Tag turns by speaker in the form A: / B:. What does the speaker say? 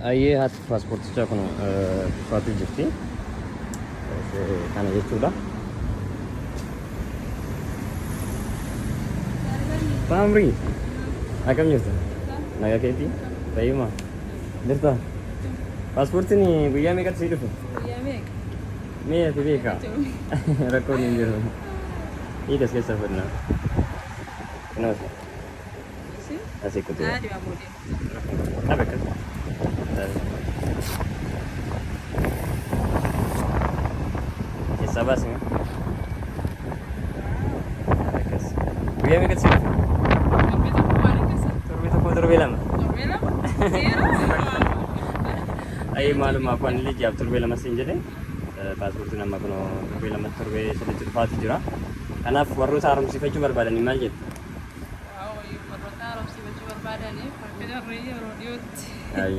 A: Ayyee, haati paaspoortichaa kun dhufaatii jirti. Kana jechuudha. Faamrii, akkam jirtu? Nagaa keetii? Fayyuma? Jirta? Paaspoortiin guyyaa meeqatti sii dhufe?
B: Guyyaa meeqa?
A: Mee ati beekaa? Rakkoon hin jiru. Hiikas keessa fudhna. Kunooti. Asii kutuu. Qabe akkas. Keessaa baasi mee. Akkas. Guyyaa meeqatti sii dhufe? Torbee tokko, torbee 2. Ayi, maaluma afaan illee ji'aaf torbee 2 siin jedhe. Paaspoortiin amma kunoo torbee 2, torbee sadiitti dhufaatu jira. Kanaaf warroota haaromsifachuu barbaadanii maal jettu?
B: Warroota haaromsifachuu barbaadaniif akka jarri yeroo dhiyootti.